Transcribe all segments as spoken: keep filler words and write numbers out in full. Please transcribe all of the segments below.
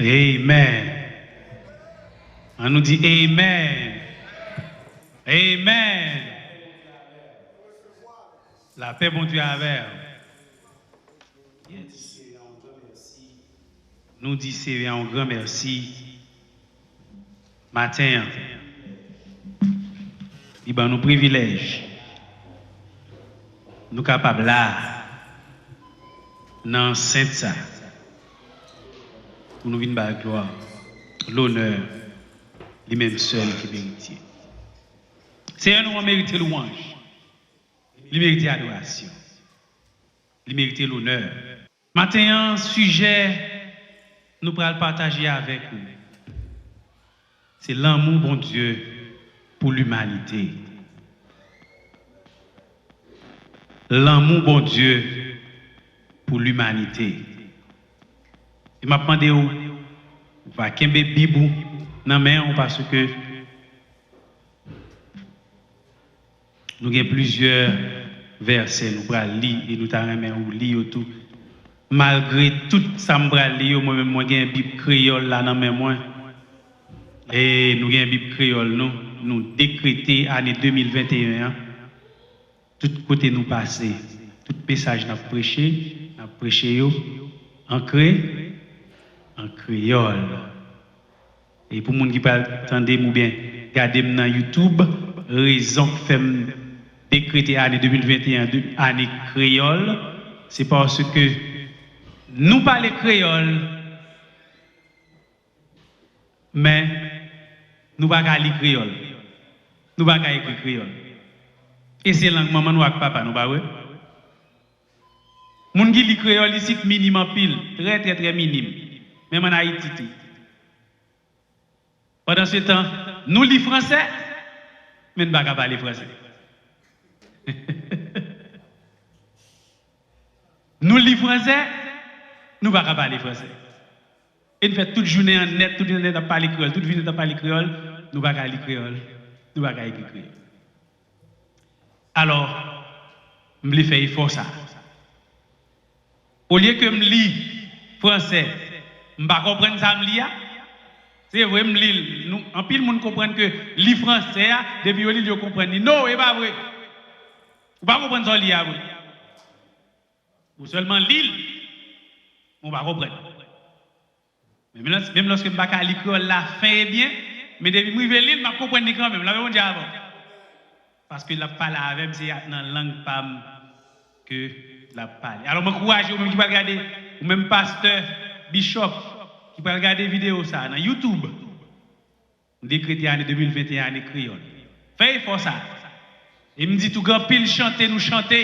Amen. Ann nou di amen. Amen. Lapè Bondye avè w. Yes. Nou di Seyè a yon gran mèsi maten an. Li ban nou privilèj. Nou kapab la, nan ansent sa, pou nou vin ba l glwa, lonè, li menm sèl ki merite. Seyè nou an merite lwanj. Li merite adorasyon. Li merite lonè. Maten an, sijè nou pral pataje avèk ou, se lanmou Bondye pou limanite. Lanmou Bondye pou limanite. E m ap mande w, ou va kenbe Bib ou nan men w, paske nou gen plizyè vèsè nou pral li, e nou ta renmen ou li yo tou. Malgre tout sa m pral li yo, mwen menm, mwen gen Bib kreyòl la nan men mwen. E nou gen Bib kreyòl nou, nou dekrete ane de mil venteyen an. Tout kote nou pase, tout mesaj n ap preche, n ap preche yo an kre-, an kreyòl. E pou moun ki pral tande m oubyen gade m nan YouTube, rezon k fè m dekrete ane de mil venteyen an de ane kreyòl, se paske nou pale kreyòl, men nou pa ka li kreyòl. Nou pa ka ekri kreyòl. E se lang manman nou ak papa nou, pa vre? Moun ki li kreyòl isit minim anpil, trè, trè, trè minim. Menm ann Ayiti tou. Pandansetan, nou li fransè, men n pa ka pale fransè. Nou li fransè, nou pa ka pale fransè. E n fè tout jounen an nèt, tout jounen an nèt ap pale kreyòl, tout jounen an nèt ap pale kreyòl, nou pa ka li kreyòl, nou pa ka ekri kreyòl. Alò, m vle fè efò sa. Olye ke m li fransè, m pa konprann sa m li a. Se vre, m li l. Nou, anpil moun konprann ke li fransè a, depi yo li l, yo konprann li. No, e pa vre. Ou pa konprann sa w li a vre. Ou sèlman li l, men w pa konprann. Men menm lòs-, menm lòske m pa ka li kreyòl la fen e byen, men depi m rive li l, m ap konprann li kanmenm. Lapè Bondye avè w. Paske l ap pale avè m, se nan lang pa m ke l ap pale. Alò, m ankouraje ou menm ki pral gade, ou menm pastè, bishop, ki pral gade videyo sa a nan YouTube. M dekrete ane de mil venteyen ane kreyòl. Fè efò sa. E m di tou, gen anpil chante nou chante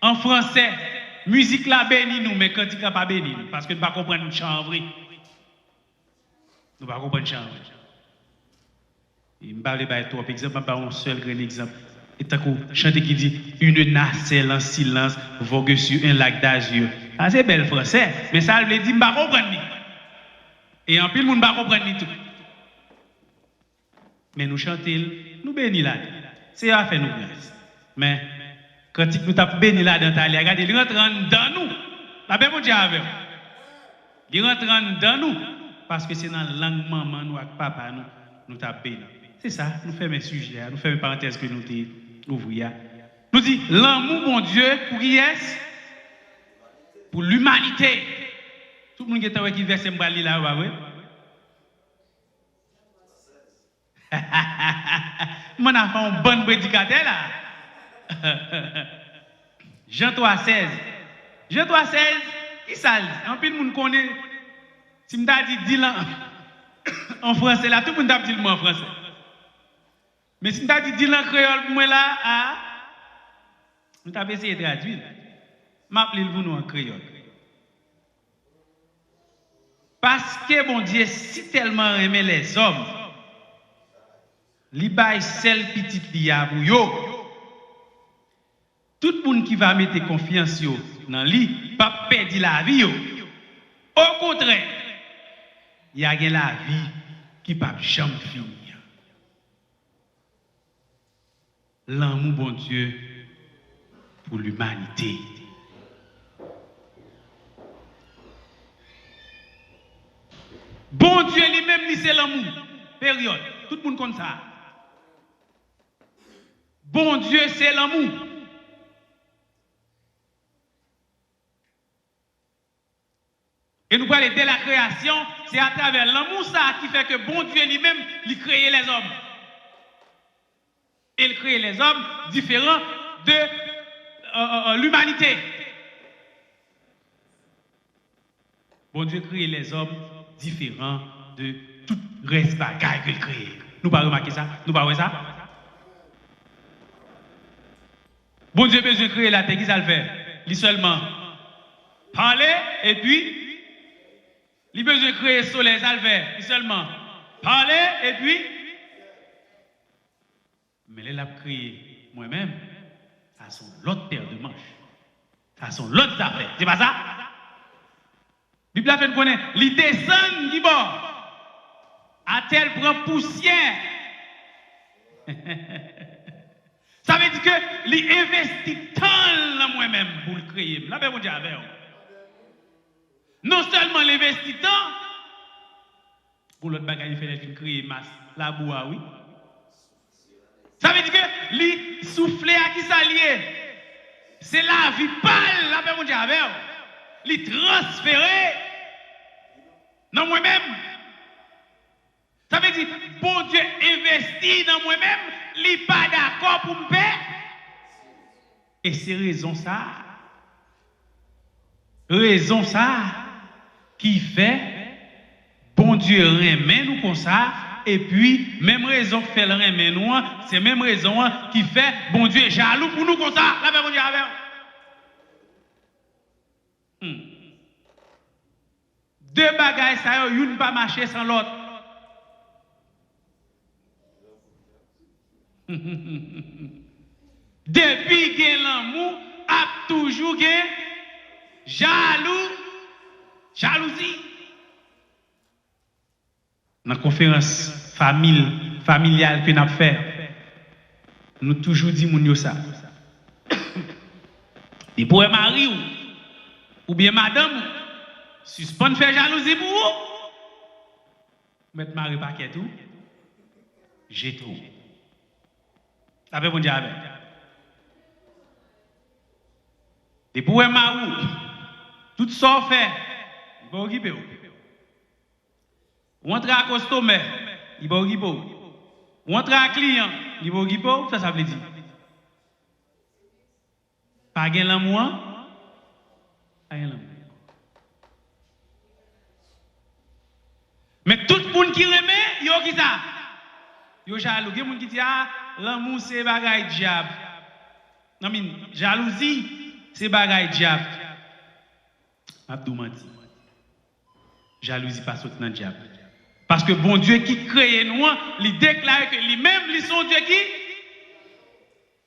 an fransè. Mizik la beni nou, men kantik la pa beni nou, paske n pa konprann chan an vre. Nou pa konprann chan an vre. E m pa vle bay twòp egzanp, m ap bay yon sèl grenn egzanp. E tankou chante ki di, une nacelle en silence vogue sur un lac d'azur. Sa se bèl fransè, men sa l vle di, m pa konprann li. E anpil moun pa konprann li tou. Men nou chante l, nou beni ladan l. Seyè a fè nou gras. Men, kantik nou t ap beni ladan talè a, gade, li rantre anndan nou. Lapè Bondye avè w. Li rantre anndan nou, paske se nan lang manman nou ak papa nou, nou t ap beni. Se sa, nou fèmen sijè a, nou fèmen parantèz ke nou te ouvri a. Nou di, lanmou Bondye pou kiyès? Pou limanite. Tout moun gentan wè ki vèsè m pral li la, yo pa vre? M ann afè yon bann predikatè la. Jan twa sèz. Jan twa sèz, ki sa l di? Anpil moun konnen, si m ta di, di l an, an fransè la, tout moun t ap di l mwen an fransè. Men si m ta di, di l an kreyòl pou mwen la, a, m t ap eseye tradui l. M ap li l pou nou an kreyòl. Paske Bondye si tèlman renmen lèzòm, li bay sèl pitit li a pou yo. Tout moun ki va mete konfyans yo nan li p ap pèdi lavi yo. Okontrè, y a gen lavi ki p ap janm fini an. Lanmou Bondye pou limanite. Bondye li menm, li se lanmou. Peryòd. Tout moun konn sa. Bondye se lanmou. E nou prale de la kreyasyon, se atravè lanmou sa a ki fè ke Bondye li menm, li kreye lèzòm. E l kreye lèzòm diferan de euh, euh, euh, limanite. Bondye kreye lèzòm diferan de tout rès bagay ke l kreye. Nou pa remake sa? Nou pa wè sa? Bondye bezwen kreye latè, ki sa l fè? Li sèlman pale, epi li bezwen kreye solèy, sa l fè? Li sèlman pale, epi men lè l ap kreye mwen menm, sa se yon lòt pè de manch. Sa se yon lòt zafè. Se pa sa? Bib la fè n konnen li desann ki bò? Atè l pran pousyè. Sa vle di ke li envesti tan l nan mwen menm pou l kreye m. Lapè Bondye avè w. Non sèlman l envesti tan, gon lòt bagay li fè lè l fin kreye mas labou a, wi. Sa vle di ke li soufle a, ki sa l ye? Se lavi pa l, lapè Bondye avè w. Li transfere nan mwen menm. Sa vle di, Bondye envesti nan mwen menm, li pa dakò pou m pè. E se rezon sa a. Rezon sa a ki fè Bondye renmen nou konsa, epi menm rezon k fè l renmen nou an, se menm rezon an ki fè Bondye jalou pou nou konsa. Lapè Bondye avè w. Hmm. De bagay sa yo, youn pa mache san lòt. Depi gen lanmou, ap toujou gen jalou, jalouzi. Nan konferans famil, familyal ke n ap fè, nou toujou di moun yo sa. Depi w wè mari w oubyen madanm ou sispann fè jalouzi pou ou, ou mèt mare pakèt ou, jete w. Lapè Bondye avè w. Depi w wè mari w, tout sa w fè, li pa okipe w. Ou antre ak kostomè, li pa okipe w. Ou antre ak kliyan, li pa okipe w. Sa sa vle di? Pa gen lanmou an? Pa gen lanmou. Men tout moun ki renmen, yo ki sa? Yo jalou. Gen moun ki di, "A, lanmou se bagay dyab." Nan min, jalouzi se bagay dyab. M ap di w manti. Jalouzi pa sot nan dyab. Paske Bondye ki kreye nou an, li deklare ke li menm, li se yon Dye ki...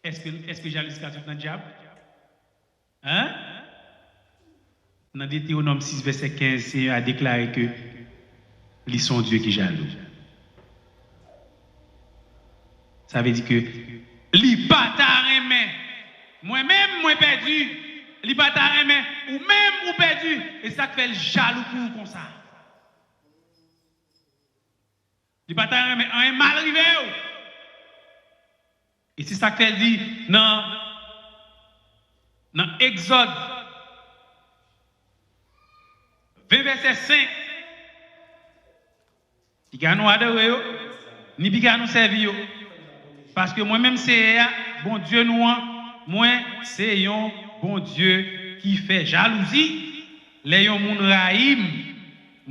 Èske, èske jalouzi ka sot nan dyab? Hein? Nan Detewonòm sis vèsè kenz, Senyè a deklare ke li se yon Dye ki jalou. Sa vle di ke li pa ta renmen mwen menm, mwen pèdi. Li pa ta renmen ou menm, ou pèdi. E sa k fè l jalou pou ou konsa. Li pa ta renmen anyen mal rive w. E se sa k fè l di nan, nan Egzòd ven vèsè senk, piga nou adore yo, ni piga nou sèvi yo. Paske mwen menm Seyè a, Bondye nou an, mwen se yon Bondye ki fè jalouzi. Lè yon moun rayi m,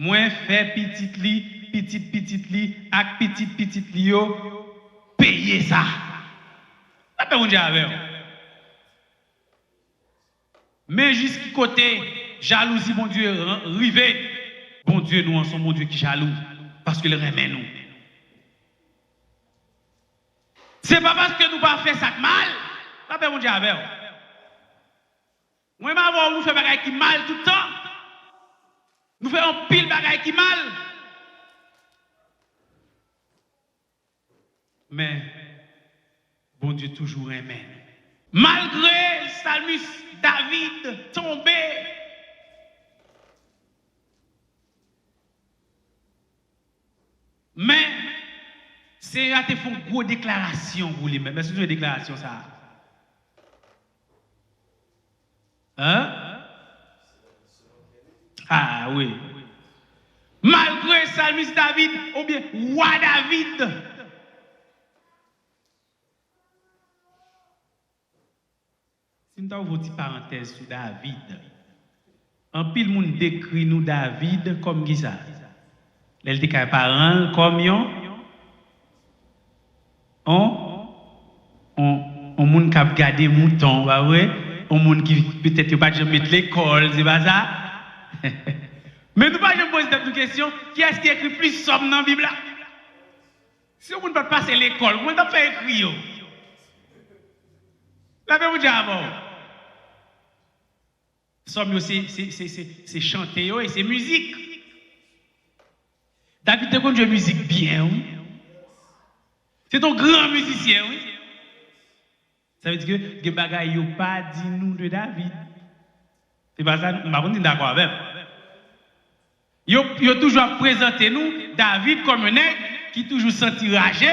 mwen fè pitit li, pitit pitit li, ak pitit pitit li yo peye sa. Lapè Bondye avè w. Men jis ki kote jalouzi Bondye ran-, rive. Bondye nou an se yon Bondye ki jalou, paske l renmen nou. Se pa paske nou pa fè sa k mal, lapè Bondye avè w. Mwen menm avè w, nou fè bagay ki mal tout tan. Nou fè anpil bagay ki mal. Men, Bondye toujou renmen nou. Malgre salmis David tonbe, Senyè a te fè yon gwo deklarasyon pou li menm. Èske w sonje deklarasyon sa a? Hein? Ah wi. Malgre salmis David, oubyen wa David, si m ta ouvri yon ti parantèz sou David, anpil moun dekri nou David kòm kisa? Lè l te kay paran l kòm yon, yon, yon, yon moun k ap gade mouton, pa vre? Yon moun ki petèt yo pa t janm met lekòl, se pa sa? Men nou pa janm poze tèt nou kesyon, kiyès ki ekri plis sòm nan Bib la? Si yon moun pa t pase lekòl, kòman l t ap fè ekri yo? Lapè Bondye avè w. Sòm yo se, se, se, se, se chante yo e se mizik. David te konn jwe mizik byen, wi. Se te yon gran mizisyen, wi. Sa vle di ke gen bagay yo pa di nou de David. Se pa sa, m pa konn si n dakò avè m. Yo, yo toujou ap prezante nou David kòm yon nèg ki toujou santi raje,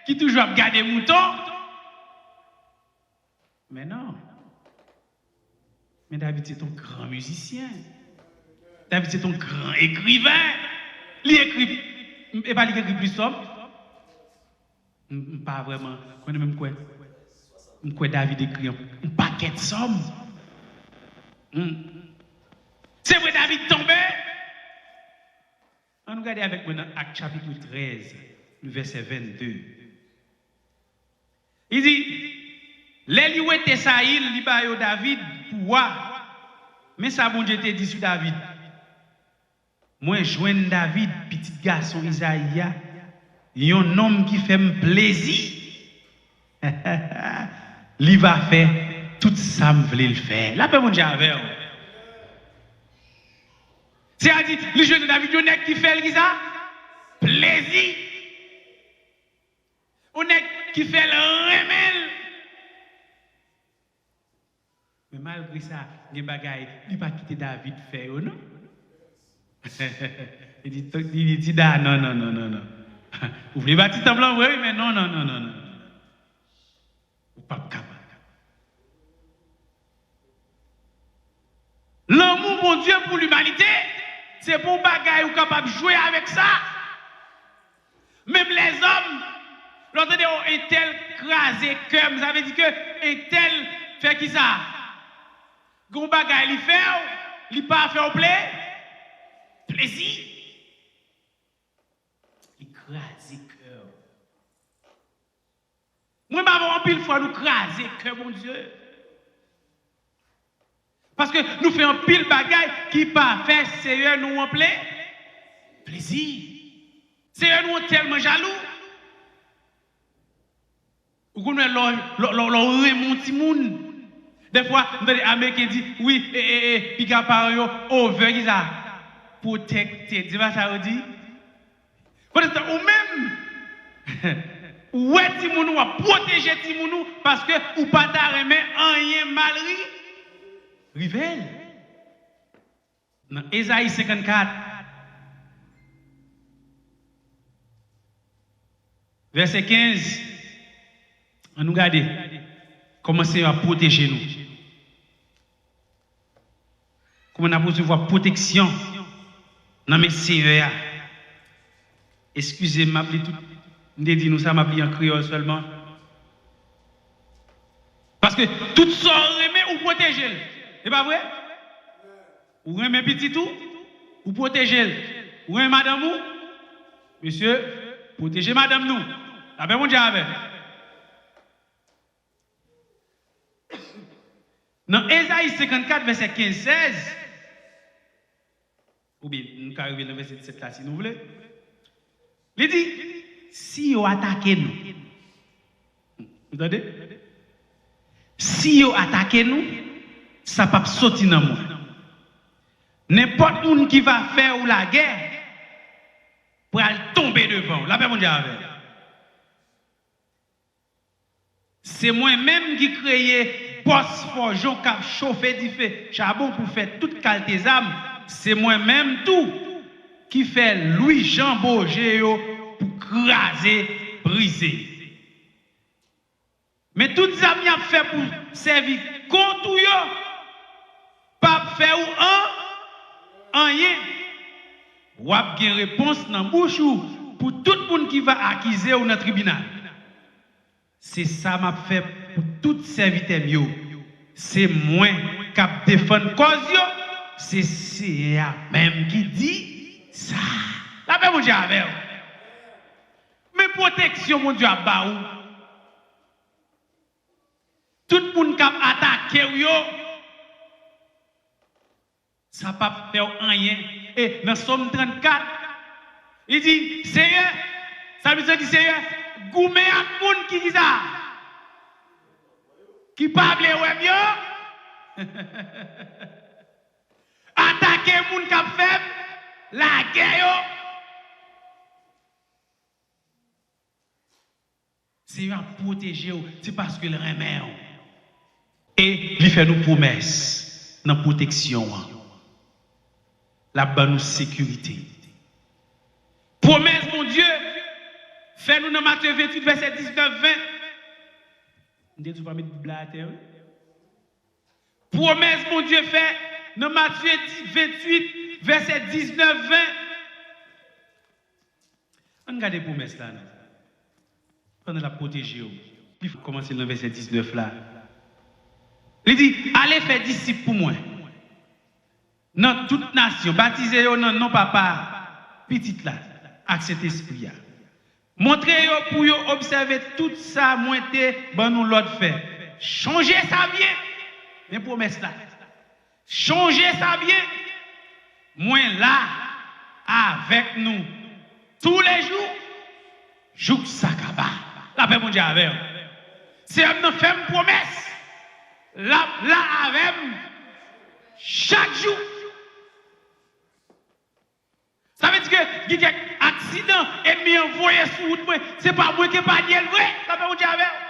ki toujou ap gade mouton. Men non. Men David se t yon gran mizisyen. David se t yon gran ekriven. Li ekri, e pa li ki ekri plis sòm? M, m pa vrèman konnen, men m kwè, m kwè David ekri yon, yon pakèt sòm. Hmm. Se vre, David tonbe. Ann nou gade avèk mwen nan Ak chapit trèz, vèsè vennde. Li di, lè li wete Sayil, li ba yo David pou wa. Men sa Bondye te di sou David. Mwen jwenn David, pitit gason Izayi a, yon nonm ki fè m plezi. Li va fè tout sa m vle l fè. Lapè Bondye avè w. Se a di, li jwenn nan David yon nèg ki fè l kisa? Plezi. Yon nèg ki fè l renmen l. Men malgre sa, gen bagay li pa kite David fè yo, non. Li di, li di, Tida, non, non, non, non, non. Ou vle bati tanp lan vre, wi, men non, non, non, non, non. Ou p ap kapab. Lanmou Bondye pou limanite, se pa yon bagay ou kapab jwe avèk sa. Menm lèzòm, lè w tande, o, entèl kraze kè m, sa vle di ke entèl fè kisa? Gen yon bagay li fè w, li pa fè w ple-, plezi. Li kraze kè w. Mwen, m ap anpil fwa nou kraze kè Bondye. Paske nou fè anpil bagay ki pa fè Seyè nou an ple-, plezi. Seyè nou an tèlman jalou. Ou konn wè lè w, lè, lè, lè w renmen yon timoun. Dèfwa, m tande Ameriken di, wi, e, e, e, piga paran yo over kisa? Protected. Se pa sa yo di? Pandan se tan, ou menm, ou wè timoun ou, w ap pwoteje timoun ou, paske ou pa ta renmen anyen mal ri-, rive l. Nan Ezayi senkannkat, vèsè kenz, ann nou gade kòman Senyè a pwoteje nou. Kòman n ap resevwa pwoteksyon nan men Senyè a? Eskize m, m ap li tout. M te di nou sa, m ap li an kreyòl sèlman. Paske tout sa w renmen, ou pwoteje l. E pa vre? Ou renmen pitit ou, ou pwoteje l. Ou renmen madanm ou, mesye, pwoteje madanm nou. Lapè Bondye avè n. Nan Ezayi senkannkat, vèsè kenz, sèz, oubyen nou ka rive nan vèsè disèt la si nou vle. Li di, si yo atake nou, ou tande? Si yo atake nou, sa p ap soti nan mwen. Nenpòt moun ki va fè ou lagè pral tonbe devan w. Lapè Bondye avè w. Se mwen menm ki kreye bòs fòjon k ap chofe dife chabon pou fè tout kalte zam. Se mwen menm tou ki fè lwi jan boje yo pou kraze brize. Men tout zam y ap fè pou sèvi kont ou yo p ap fè ou an, anyen. W ap gen repons nan bouch ou pou tout moun ki va akize w nan tribinal. Se sa m ap fè pou tout sèvitè m yo. Se mwen k ap defann kòz yo. Se Seyè a menm ki di sa. Lapè Bondye avè w. Men pwoteksyon Bondye ap ba ou. Tout moun k ap atake w yo, sa p ap fè w anyen. E nan Sòm trannkat, li di, Seyè, salmis lan di, Seyè, goumen ak moun ki, ki sa? Ki pa vle wè m yo. Atake moun k ap fè m lagè yo. Senyè a pwoteje w, se paske l renmen w. E li fè nou pwomès nan pwoteksyon an. L ap ban nou sekirite. Pwomès Bondye fè nou nan Matye venntuit, vèsè diznèf, ven. M te di w pa met Bib la atè, wi. Pwomès Bondye fè nan Matye venntuit, vèsè diznèf, ven. Ann gade pwomès la, non. Pandan l ap pwoteje w. Li kòmanse nan vèsè diznèf la. Li di, ale fè disip pou mwen nan tout nasyon, batize yo nan non Papa, Pitit la, ak Sentespri a. Montre yo pou yo obsève tout sa mwen te ban nou lòd fè. Chonje sa byen. Men pwomès la. Chonje sa byen. Mwen la avèk nou toulejou, jouk sa kaba. Lapè Bondye avè w. Seyè m nan fè m pwomès. L ap la avè m chak jou. Sa vle di ke gen kèk aksidan ènmi an voye sou wout mwen, se pa mwen k epanye l vre. Lapè Bondye avè w.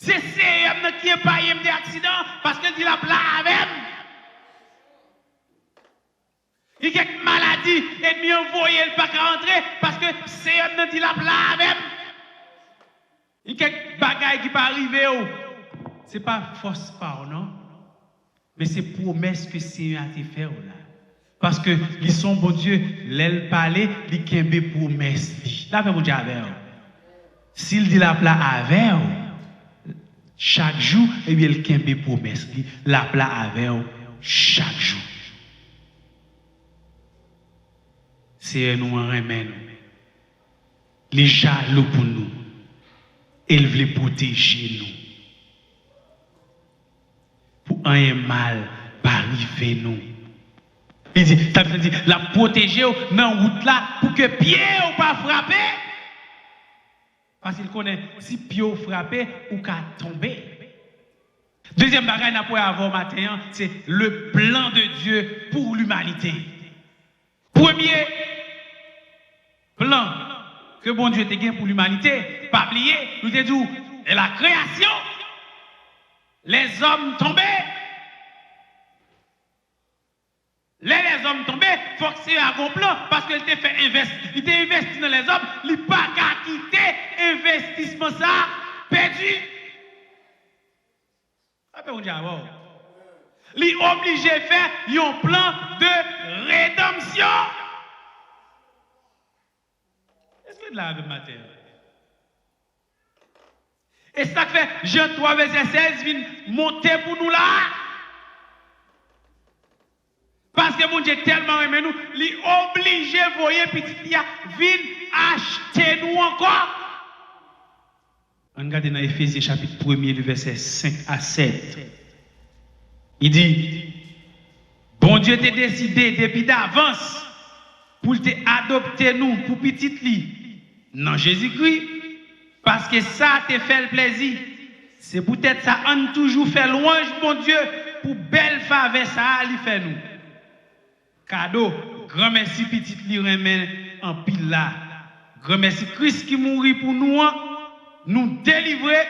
Se Seyè m nan ki epanye m de aksidan an, paske l di l ap la avè m. Gen kèk maladi ènmi an voye l pa ka antre, paske Seyè m nan di l ap la avè m. Gen kèk bagay ki pa rive w, se pa fòs pa w non. Men se pwomès ke Senyè a te fè w la. Paske li se yon Bondye, lè l pale, li kenbe pwomès li. Lapè Bondye avè w. Si l di l ap la avè w chak jou, ebyen l kenbe pwomès li, l ap la avè w chak jou. Seyè nou an renmen nou. Li jalou pou nou. E l vle pwoteje nou. Pou anyen mal pa rive nou. Li di, sa vle di, l ap pwoteje w nan wout la pou ke pye w pa frape. Paske l konnen si pye w frape, ou ka tonbe. Dezyèm bagay n ap wè avè w maten an, se le plan de Dieu pour l'humanité. Premye plan ke Bondye te gen pou limanite, pa bliye, nou te di w, lè la kreyasyon, lèzòm tonbe. Lè lèzòm tonbe, fòk Seyè a gon plan, paske li te fè envès-, li te envesti nan lèzòm, li pa ka kite envestisman sa a pèdi. Lapè Bondye avè w. Li oblije fè yon plan de redanmsyon. Èske w la avè m maten an? E sa k fè Jan twa vèsè sèz vin monte pou nou la a. Paske Bondye tèlman renmen nou, li oblije voye Pitit li a vin achte nou ankò. Ann gade nan Efezyen chapit premye, li vèsè senk a sèt. Li di, Bondye te deside depi davans pou l te adopte nou pou pitit li nan Jezikri, paske sa te fè l plèzi. Se poutèt sa, ann toujou fè lwanj Bondye pou bèl favè sa a li fè nou. Kado granmèsi Pitit li renmen anpil la. Granmèsi Kris ki mouri pou nou an, nou delivre,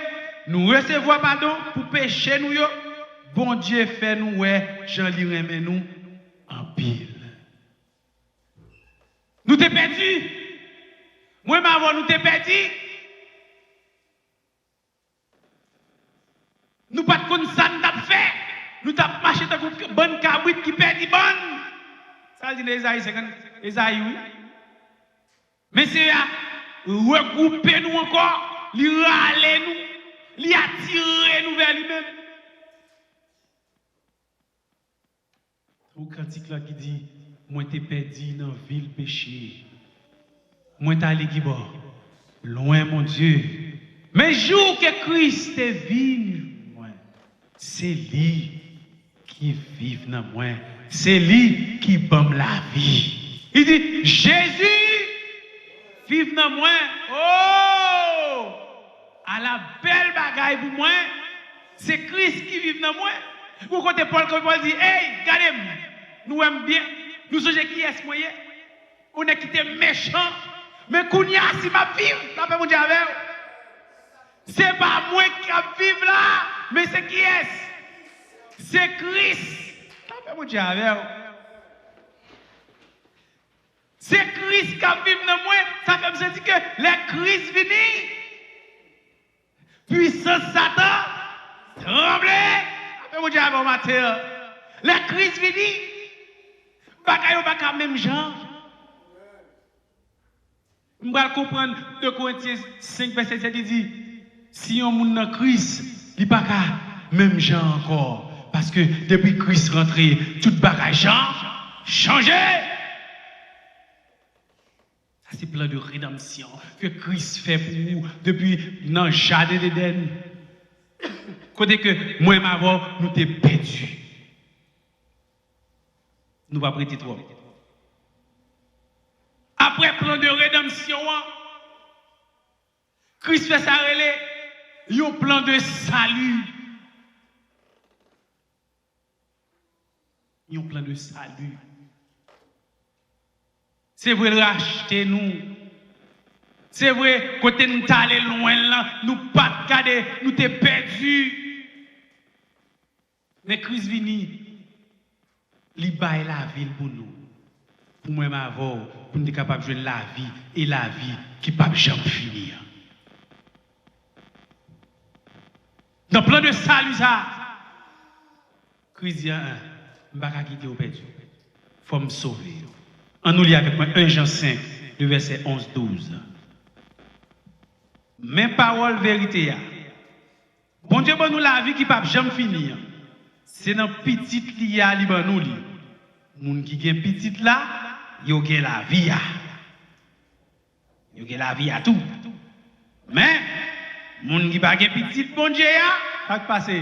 nou resevwa padon pou peche nou yo. Bondye fè nou wè jan li renmen nou anpil. Nou te pèdi. Mwen menm avè w, nou te pèdi. Nou pa t konn sa n t ap fè. Nou t ap mache tankou bann kabrit ki pèdi bann. Sa l di nan Ezayi senkant, Ezayi, wi. Men Senyè a regwoupe nou ankò, li rale nou, li atire nou vè li menm. Ou kantik la ki di, mwen te pèdi nan vil peche. Mwen t ale ki bò? Lwen Bondye. Men jou ke Kris te vin jwenn mwen, se li ki viv nan mwen. Se li ki ban m lavi. Li di, Jezi viv nan mwen. Oh! Ala bèl bagay pou mwen. Se Kris ki viv nan mwen. Ou kote Pòl, kote Pòl di, ey, gade m. Nou wè m byen. Nou sonje kiyès mwen ye. Yon nèg ki te mechan. Men kounye a, si m ap viv, lapè Bondye avè w. Se pa mwen k ap viv la, men se kiyès? Se Kris. Lapè Bondye avè w. Se Kris k ap viv nan mwen. Sa fè m santi ke lè Kris vini, pwisans Satan tranble. Lapè Bondye avè w maten an. Lè Kris vini, bagay yo pa ka menm jan. M pral konprann de Korentyen senk vèsè disèt, li di, si yon moun nan Kris, li pa ka menm jan ankò. Paske depi Kris rantre, tout bagay jan chanje. Sa se plan de redanmsyon ke Kris fè pou ou depi nan jaden Edenn. Kote ke mwen menm avè w, nou te pèdi. Nou p ap rete twòp. Apre plan de redanmsyon an, Kris fè sa rele yon plan de sali. Yon plan de sali. Se vre, l rachte nou. Se vre, kote n t ale lwen lan, nou pa t gade, nou te pèdi. Men Kris vini, li bay lavi l pou nou, pou mwen m avè w, pou n te kapab jwenn lavi, e lavi ki p ap janm fini an. Nan plan de sali sa, Kris di, an, an, m pa ka kite w pèdi. Fò m sove w. Ann nou li avèk mwen en Jan senk, de vèsè onz, douz. Men pawòl verite a. Bondye ban nou lavi ki p ap janm fini an. Se nan Pitit li a li ban nou li. Moun ki gen Pitit la, yo gen lavi a. Yo gen lavi a tou. Men, moun ki pa gen Pitit Bondye a, sa k pase?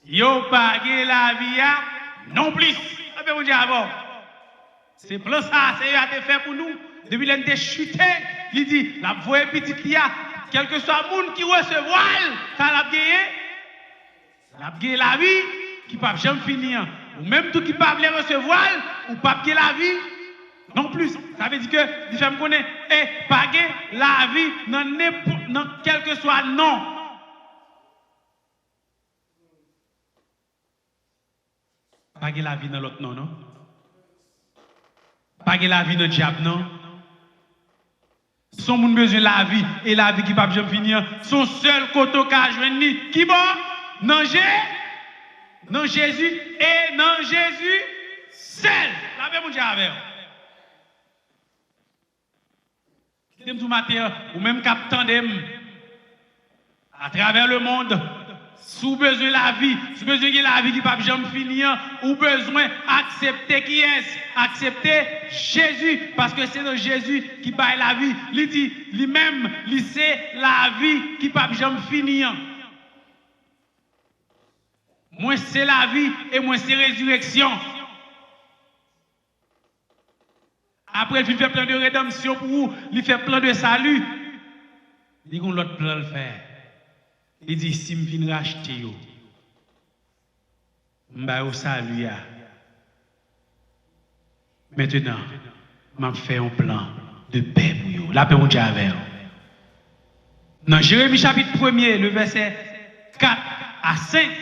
Yo pa gen lavi a nonplis. Lapè Bondye avè w. Se plan sa a Seyè a te fè pou nou. Depi lè n te chite, li di, l ap voye Pitit li a. Kèlkeswa moun ki resevwa l, sa l ap genyen? L ap gen lavi ki p ap janm fini an. Ou menm tou ki pa vle resevwa l, ou p ap gen lavi nonplis. Sa vle di ke li fè m konnen, e pa gen lavi nan nenpòt, nan kèlkeswa non. Pa gen lavi nan lòt non, non. Pa gen lavi nan dyab, non. Si yon moun bezwen lavi, e lavi ki p ap janm fini an, se yon sèl kote w ka jwenn li. Ki bò? Nan Je-, nan Jezi, e nan Jezi sèl. Lapè Bondye avè w. Kite m di w maten an, ou menm k ap tande m, atravè lemonn, si w bezwen lavi, si w bezwen gen lavi ki p ap janm fini an, ou bezwen aksepte kiyès? Aksepte Jezi, paske se nan Jezi ki bay lavi. Li di, li menm, li se lavi ki p ap janm fini an. Mwen se lavi e mwen se rezireksyon. Apre l fin fè plan de redanmsyon pou ou, li fè plan de sali, li gen yon lòt plan l fè. Li di, si m fin rachte yo, m ba yo sali a. Mentenan, m ap fè yon plan de pè pou yo. Lapè Bondye avè w. Nan Jeremi chapit premye, le vèsè kat a senk,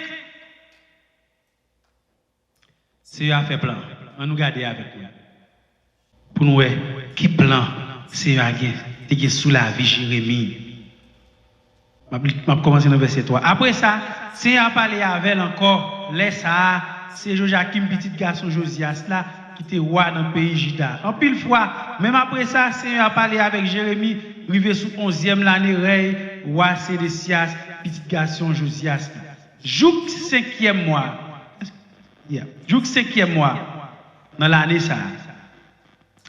Seyè a fè plan. Ann nou gade avèk mwen. Pou nou wè ki plan Senyè a gen, te gen sou lavi Jeremi. M ap, m ap kòmanse nan vèsè twa. Apre sa, Senyè a pale avè l ankò. Lè sa a, se Jojakim, pitit gason Jozyas la, ki te wa nan peyi Jida. Anpil fwa, menm apre sa, Senyè a pale avèk Jeremi, rive sou onzyèm lane rèy wa Sedesyas, pitit gason Jozyas la. Jouk senkyèm mwa, yeah, jouk senkyèm mwa nan lane sa a,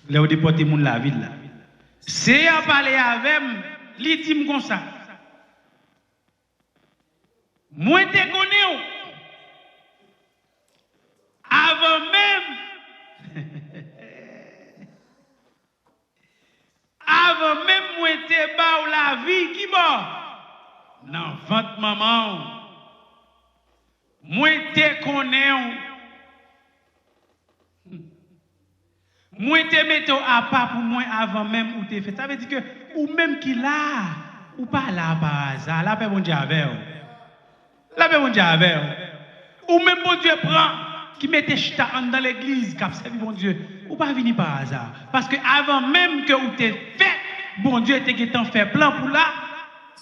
lè yo depòte moun lavil la, Senyè a pale avè m, li di m konsa: Mwen te konnen w avan menm, avan menm mwen te ba w lavi, kibò? Nan vant manman w. Mwen te konnen w. Mwen te mete w apa pou mwen avan menm ou te fèt. Sa vle di ke ou menm ki la a, ou pa la a pa aza. Lapè Bondye avè w. Lapè Bondye avè w. Ou menm Bondye pran, ki mete chita anndan legliz, k ap sèvi Bondye, ou pa vini pa aza. Paske avan menm ke ou te fèt, Bondye te gentan fè plan pou la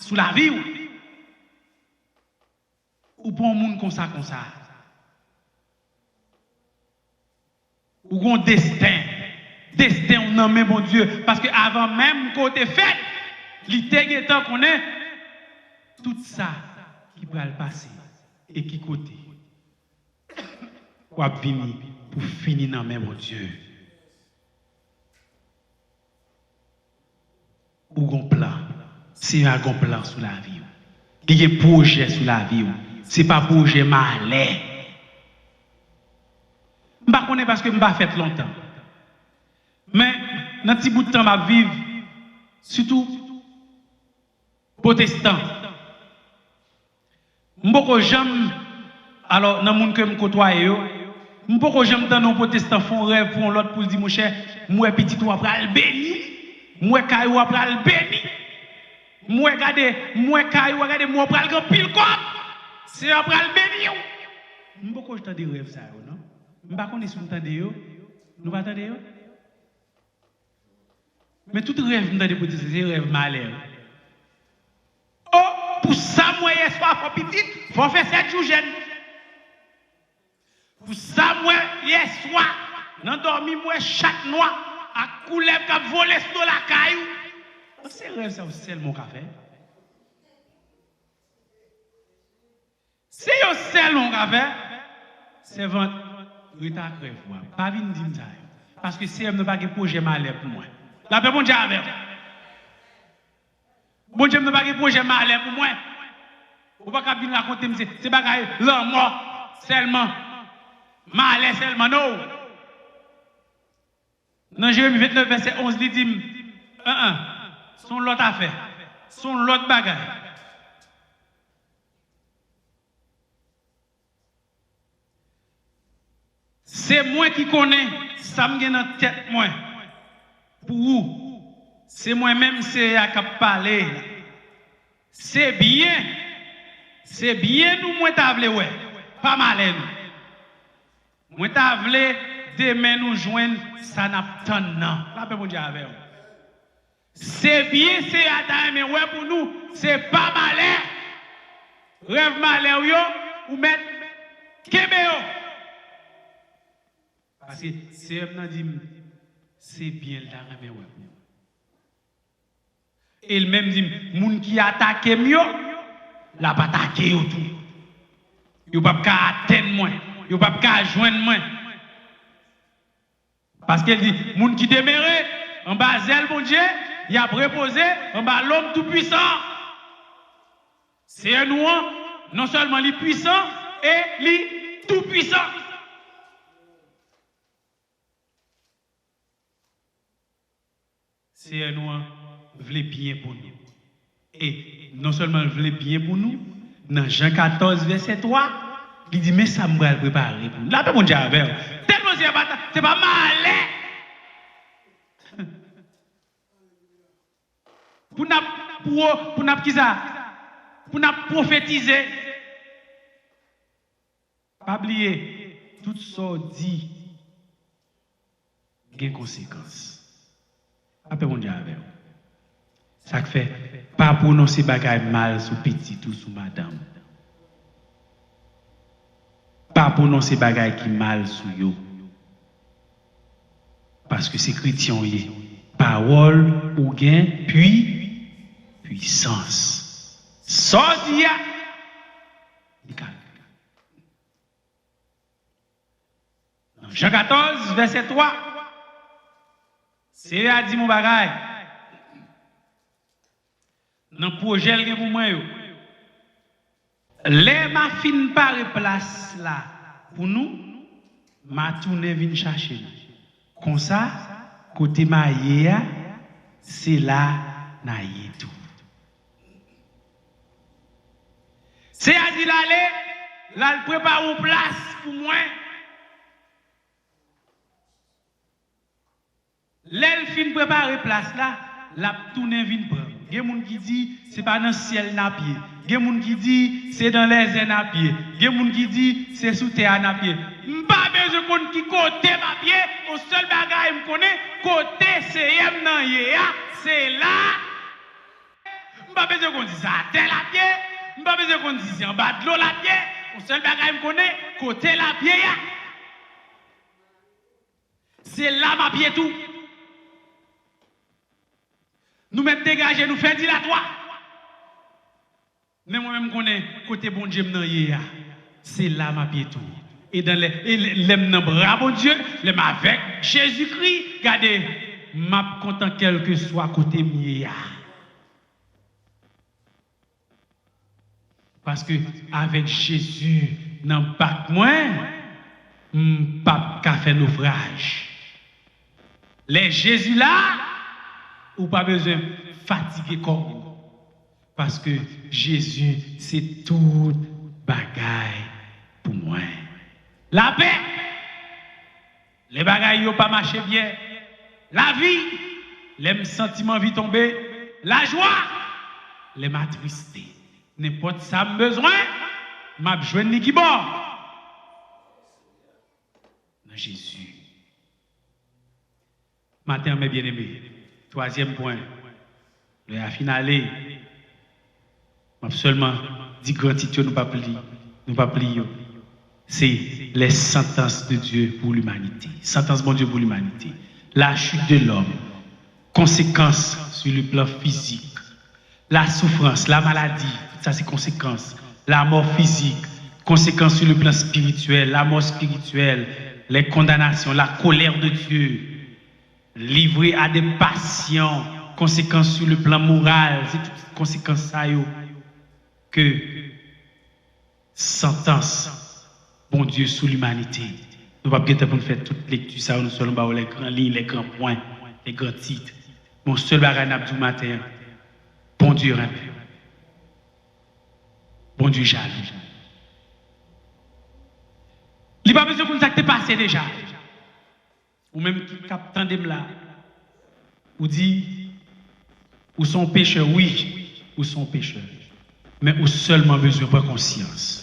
sou lavi w. Ou pa yon moun konsa konsa. Ou gon desten. Desten w nan men Bondye. Paske avan menm ke w te fèt, li te gentan konnen tout sa ki pral pase e ki kote w ap vini pou fini nan men Bondye. Ou gon plan. Senyè a gon plan sou lavi w. Li gen pwojè sou lavi w. Se pa pwojè malè. M pa konnen paske m pa fèt lontan. Men, nan ti bout tan m ap viv, sitou pwotestan, m poko janm, alò, nan moun ke m kotwaye yo, m poko janm tande yon pwotestan fè yon rèv pou yon lòt pou l di, monchè, m wè pitit ou a pral beni, m wè kay ou a pral beni, m wè gade, m wè kay ou a, gade, m wè w pral gen anpil kòb, Senyè a pral beni w. M poko tande rèv sa yo, non. M pa konnen si nou tande yo. Nou pa tande yo? Men tout rèv m tande pou di se rèv malè. O, pou sa m wè yèswa fò pitit, fò fè sèt jou jèn. Pou sa m wè yèswa, nan dòmi m wè chat nwa ak koulèv k ap vole sou do lakay ou. Se rèv sa yo sèlman w ka fè. Se yo sèlman w ka fè. Sèvant, rete ak rèv ou a. Pa vin di m sa yo. Paske Seyè m nan pa gen pwojè malè pou mwen. Lapè Bondye avè w. Bondye m nan pa gen pwojè malè pou mwen. Ou pa ka vin rakonte m se, se bagay lanmò sèlman. Malè sèlman, no. Nan Jeremi vennèf, vèsè onz, li di m, an, an, se yon lòt afè. Se yon lòt bagay. Se mwen ki konnen sa m gen nan tèt mwen pou ou. Se mwen menm Seyè a k ap pale la. Se byen, se byen nou mwen ta vle wè, pa malè nou. Mwen ta vle demen nou jwenn sa n ap tann nan. Lapè Bondye avè w. Se byen Seyè a ta renmen wè pou nou, se pa malè. Rèv malè w yo, ou mèt kenbe yo. Paske Seyè m nan di m, se byen l ta renmen wè pou nou. E l menm di m, moun ki atake m yo, l ap atake yo tou. Yo p ap ka atenn mwen, yo p ap ka jwenn mwen. Paske l di, moun ki demere anba zèl Bondye, y ap repoze anba lonm Toupwisan. Seyè nou an, non sèlman li pwisan, e li toupwisan. Seyè nou an vle byen pou nou. E non sèlman l vle byen pou nou, nan Jan katòz, vèsè twa, li di, men sa m pral prepare pou nou. Lapè Bondye avè w. Tèt Bondye a pa ta, se pa malè. Pou n ap, pou, pou n ap kisa? Pou n ap pwofetize. Pa bliye, tout sa w di gen konsekans. Lapè Bondye avè w. Sa k fè, pa pwononse bagay mal sou pitit ou, sou madanm. Pa pwononse bagay ki mal sou yo. Paske se kretyen w ye. Pawòl ou gen pwi, pwisans. Sa w di a, li ka rive. Nan Jan katòz, vèsè twa, Seyè a di m yon bagay. Nan pwojè l gen pou mwen yo. Lè m a fin pare plas la pou nou, m a tounen vin chache nou. Konsa, kote m a ye a, se la n a ye tou. Seyè a di l ale, l al prepare yon plas pou mwen. Lè l fin prepare plas la, l ap tounen vin pran m. Gen moun ki di se pa nan syèl n ap ye. Gen moun ki di se nan lèzè n ap ye. Gen moun ki di se sou tè a n ap ye. M pa bezwen konn ki kote m ap ye. Yon sèl bagay m konnen, kote Seyè m nan ye a, se la. M pa bezwen konn si se atè l ap ye. M pa bezwen konn si se anba dlo l ap ye. Yon sèl bagay m konnen, kote l ap ye a, se la m ap ye tou. Nou mèt degaje nou, fè dilatwa. Men mwen menm, m konnen kote Bondye m nan ye a, se la m ap ye tou. E dan lè, e lè, lè m nan bra Bondye, lè m avèk Jezikri, gade, m ap kontan kèlkeswa kote m ye a. Paske avèk Jezi nan bak mwen, m p ap ka fè nofraj. Lè Jezi la, ou pa bezwen fatige kò w. Paske Jezi se tout bagay pou mwen. Lapè! Lè bagay yo pa mache byen, lavi, lè m santi m anvi tonbe, lajwa, lè m atriste, nenpòt sa m bezwen, m ap jwenn li ki bò? Nan Jezi. Maten an, mè byeneme, twazyèm pwen, lè a fin ale, m ap sèlman di gran tit yo, nou p ap li, nou p ap li yo. Se les sentences de Dieu pour l'humanité. Santans Bondye pou limanite. La chute de l'homme. Konsekans sur le plan physique. La souffrance, la maladie, tout ça c'est conséquence. La mort physique, conséquence sur le plan spirituel, la mort spirituelle, les condamnations, la colère de Dieu, livré à des passions, conséquence sur le plan moral, se tout konsekans sa yo ke santans Bondye sou limanite. Nou p ap gen tan pou n fè tout lekti sa yo, nou sèlman ba w les grandes lignes, les grands points, les grands titres. Men yon sèl bagay n ap di w maten an, Bondye renmen w. Bondye jalou. Li pa bezwen konn sa k te pase deja. Ou menm ki, k ap tande m la, ou di, ou se yon pechè, wi, ou se yon pechè. Men ou sèlman bezwen pran konsyans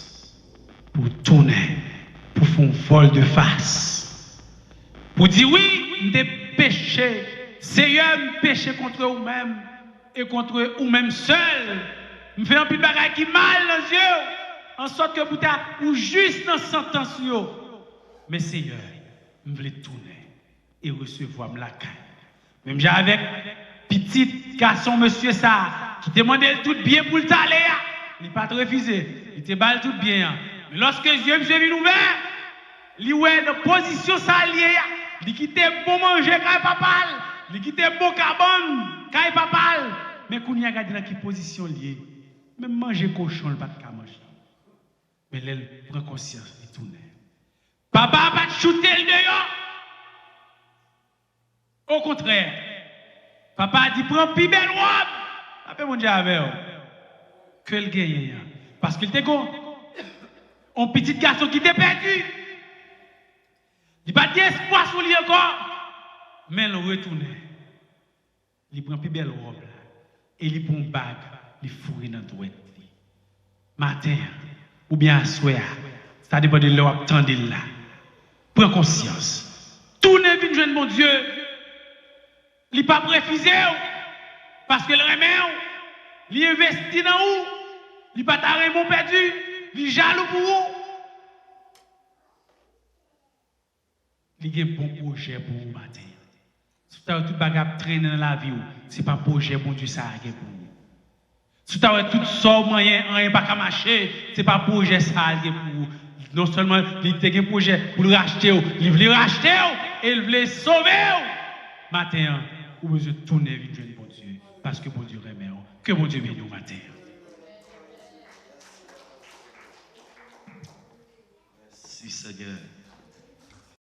pou w tounen, pou w fè yon vòl de fas. Pou w di, wi, m te peche, Seyè, m peche kont ou menm e kont ou menm sèl. M fè anpil bagay ki mal nan zye w, ansòt ke pou ta ou jis nan santans yo. Men Seyè, m vle tounen e resevwa m lakay ou. Menm jan avèk pitit gason mesye sa a, ki te mande l tout byen pou l t ale a, li pa t refize, li te ba l tout byen an. Men lòske zye misye vin ouvè, li wè nan pozisyon sa l ye a, li kite bon manje kay papa l, li kite bon kabann kay papa l. Men kounye a gade nan ki pozisyon l ye. Menm manje kochon l pa t ka manje. Men lè l pran konsyans, li tounen. Papa a pa t choute l deyò. Okontrè, papa a di, pran pi bèl wòb, lapè Bondye avè w, ke l genyen an. Paske l te gon yon pitit gason ki te pèdi. Li pa t gen espwa sou li ankò, men l retounen. Li pran pi bèl wòb la e li pran yon bag, li foure nan dwèt li. Maten an, oubyen aswè a, sa depann de lè w ap tande l la. Pran konsyans. Tounen vin jwenn Bondye. Li p ap refize w, paske l renmen w. Li envesti nan ou. Li pa ta renmen w pèdi. Li jalou pou ou. Li gen bon pwojè pou ou maten an. Si w ta wè tout bagay ap trennen nan lavi w, se pa pwojè Bondye sa a gen pou ou. Si w ta wè tout sa w manyen, anyen pa ka mache, se pa pwojè sa a l gen pou ou. Non sèlman li te gen pwojè pou l rachte w, li vle rachte w e l vle sove w. Maten an, ou bezwen tounen vin jwenn Bondye, paske Bondye renmen w. Ke Bondye beni w maten an. Mèsi Senyè.